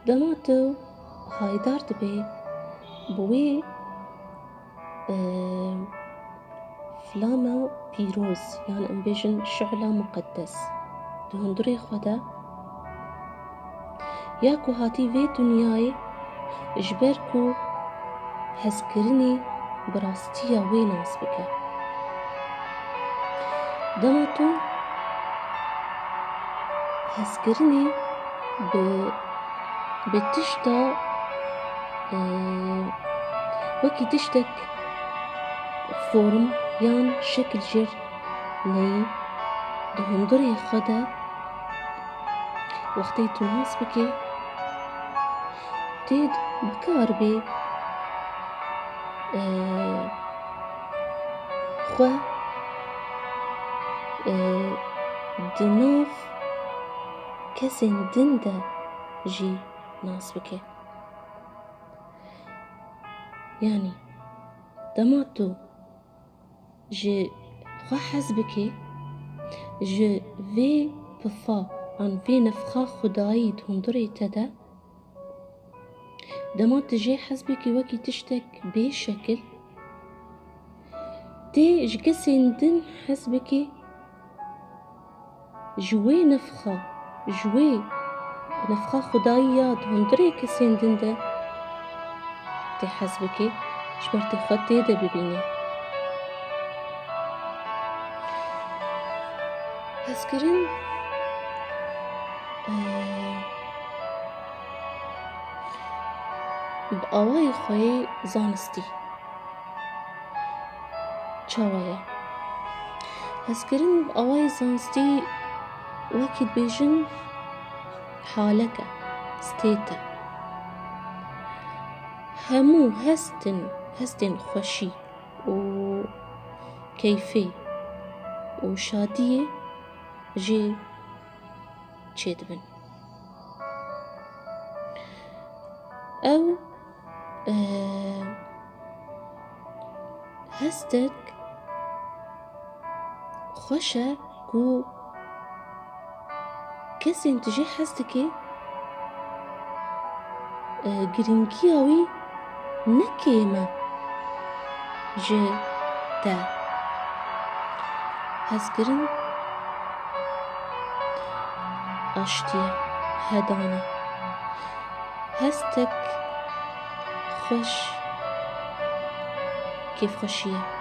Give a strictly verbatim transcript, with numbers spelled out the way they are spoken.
Dema tu haydar dibê bi wê, e, flama pîroz, yan em bêjin şu'la muqeddes, di hundirê xwe de, ya ku hatî vê dinyayê ji ber ku hezkirinê bi rastiya wê nas bike. Dema tu hezkirinê bi, bi tişta, e, wekî tiştek form yan şekil jêr neyî di hundirê xwe de wextê tu nas bikê, tê bikar bê, e, xwe, e, di nav kesên din de jî nas bike. Yanî, dema tu ji xwe hez bikê, ji vê pifa an vê nefxa xwedayî di hundirê te de, dema tu jê hez bikî wekî tiştek bê şekil, tê ji kesên din hez bikî, ji wê nefxa, ji wê nefxa xwedayî ya di hundirê kesên din de tê hez bikê, ji ber tê xwe tê de bibînê. Hezkirin, eh, bi awayê xwe yê zanistî. Çawa ye? Hezkirin bi awayê zanistî wekî dibêjin halek e, state e. Hemû hestin, hestên xweşî û keyfê û şadiyê jê çêdibin. Ew, e, hestek xweş e ku kesên tu jê hez dikî, e, girîngiya wî ne kêm e ji te. Hezkirin aştî ye, hedan e. Hestek xweş, kêfxweşî ye.